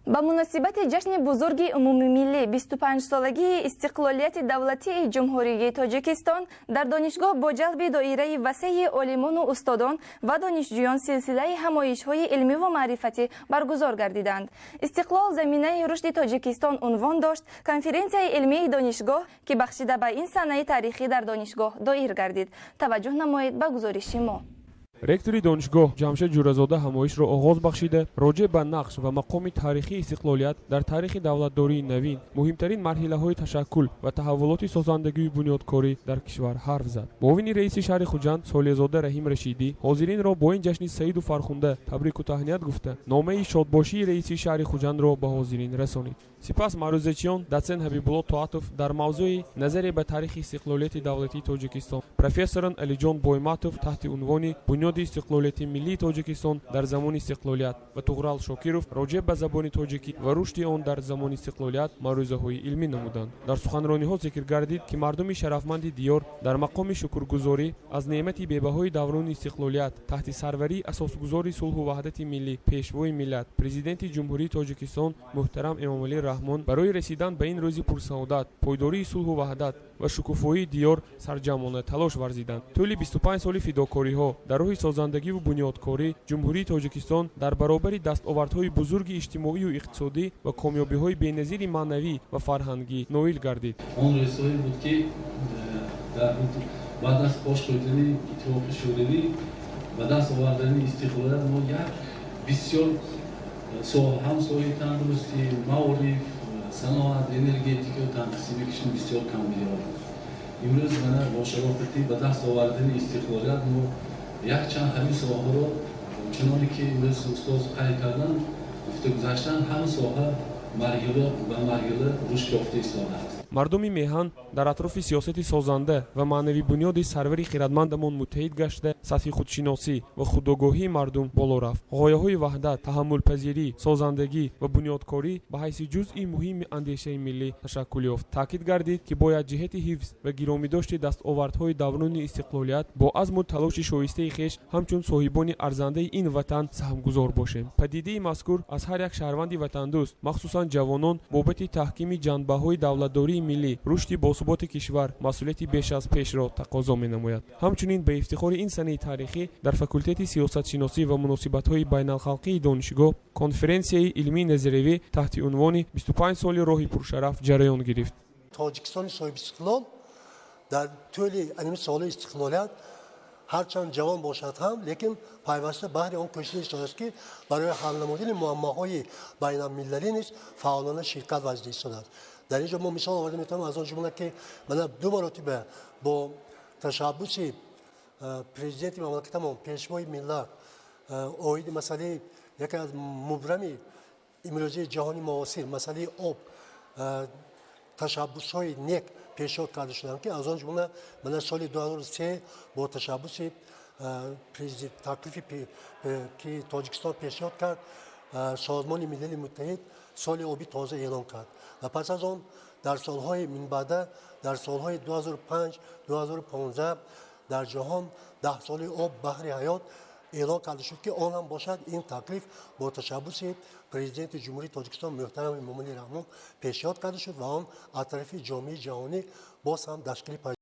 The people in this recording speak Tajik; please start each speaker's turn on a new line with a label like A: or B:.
A: Ба муносибати ҷашни бузурги умумимиллӣ, 25-солагии истиқлолияти давлатии Ҷумҳурии Тоҷикистон, дар донишгоҳ бо ҷалби доираи васеи олимону устодон ва донишҷӯён силсилаи ҳамоишҳои илмиву маърифатӣ баргузор гардиданд. «Истиқлол — заминаи рушди Тоҷикистон» унвон дошт конференсияи илмии донишгоҳ, ки бахшида ба ин санаи таърихӣ дар донишгоҳ доир гардид. Таваҷҷӯҳ намоед ба гузориши мо.
B: Ректори донишгоҳ Ҷамшед Ҷӯразода ҳамоишро оғоз бахшида, роҷеъ ба нақш ва мақоми таърихии истиқлолият дар таърихи давлатдории навин, муҳимтарин марҳилаҳои ташаккул ва таҳаввулоти созандагию бунёдкорӣ дар кишвар ҳарф зад. Муовини раиси шаҳри Хуҷанд Солиязода Раҳим Рашидӣ ҳозиринро бо ин ҷашни саиду фархунда табрику таҳният гуфта, номаи шодбошии раиси шаҳри Хуҷандро ба ҳозирин расонид. Сипас маърузачиён дотсент Ҳабибулло Тоатов дар мавзӯи «Назаре ба таърихи истиқлолияти давлатии Тоҷикистон», профессорон Алиҷон Бойматов таҳти унвони «Бунёди истиқлолияти миллии Тоҷикистон дар замони истиқлолият» ва Туғрал Шокиров роҷеъ ба забони тоҷикӣ ва рушди он дар замони истиқлолият маърузаҳои илмӣ намуданд. Дар суханрониҳо зикр гардид, ки мардуми шарафманди диёр дар мақоми шукргузорӣ аз неъмати бебаҳои даврони истиқлолият таҳти сарварии асосгузори сулҳу ваҳдати миллӣ, Пешвои миллат, Президенти Ҷумҳурии Тоҷикистон муҳтарам Эмомалӣ Раҳмон барои расидан ба ин рӯзи пурсаодат, пойдории сулҳу ваҳдат ва шукуфоии диёр сарҷамъона талош варзиданд. Тӯли 25 соли фидокориҳо дар роҳи созандагиву бунёдкорӣ Ҷумҳурии Тоҷикистон дар баробари дастовардҳои бузурги иҷтимоию иқтисодӣ ва комёбиҳои беназири маънавӣ ва фарҳангӣ ноил гардид.
C: Он рӯзҳое буд, ки дар баъд аз пош хӯрдани Иттифоқи Шӯравӣ, ба даст овардани истиқлолият, мо як бисёр ҳам соҳаи тандурустӣ, маориф, саноат, энергетика, танқисӣ бисёр камбудиҳо буд. Имрӯз мана бо шарофати ба даст овардани истиқлолият мо якчанд ҳамин соҳаро, чуноне ки имрӯз устоз қайд карданд, гуфта гузаштанд, ҳама соҳа марҳила ба марҳила рушд ёфта истодааст.
B: Мардуми меҳан дар атрофи сиёсати созанда ва маънавибунёди сарвари хирадмандамон муттаҳид гашта, сатҳи худшиносӣ ва худогоҳии мардум боло рафт. Ғояҳои ваҳдат, таҳаммулпазирӣ, созандагӣ ва бунёдкорӣ ба ҳайси ҷузъи муҳими андешаи миллӣ ташаккул ёфт. Таъкид гардид, ки бояд ҷиҳати ҳифз ва гиромидошти дастовардҳои даврони истиқлолият бо азму талоши шоистаи хеш ҳамчун соҳибони арзандаи ин ватан саҳмгузор бошем. Падидаи мазкур аз ҳар як шаҳрванди ватандӯст, махсусан ҷавонон, бобати таҳкими ҷанбаҳои давлатдории миллӣ, рушди босуботи кишвар масъулияти беш аз пешро тақозо менамояд. Ҳамчунин ба ифтихори ин санаи таърихӣ дар факултети сиёсатшиносӣ ва муносибатҳои байналхалқии донишгоҳ конференсияи илмии назариявӣ таҳти унвони «25 соли роҳи пуршараф» ҷараён гирифт.
D: Тоҷикистони соҳибистиқлол дар тӯли аними соли истиқлолият ҳарчанд ҷавон бошад ҳам, лекин пайваста баҳри он кӯшида истодааст, ки барои ҳал намудани муаммоҳои байналмилалӣ низ фаъолона ширкат варзида истодааст. Дар ин ҷо мо мисол оварда метавонем, аз он ҷумла ки мана ду маротиба бо ташаббуси президенти мамлакатамон, Пешвои миллат, оиди масъалаи яке аз мубрами имрӯзии ҷаҳони муосир, масъалаи об, ташаббусҳои нек пешниҳод карда шуданд, ки аз он ҷумла мана соли 2003 бо ташаббуси таклифи ки Тоҷикистон пешниҳод кард, Созмони Милали Муттаҳид соли оби тоза эълон кард ва пас аз он дар солҳои минбаъда, дар солҳои 2005, 2015 дар ҷаҳон 10 соли об баҳри ҳаёт эълон карда шуд, ки он ҳам бошад, ин таклиф бо ташаббуси Президенти Ҷумҳурии Тоҷикистон муҳтарам Эмомалӣ Раҳмон пешниҳод карда шуд ва он аз тарафи ҷомеаи ҷаҳонӣ боз ҳам дастгирӣ.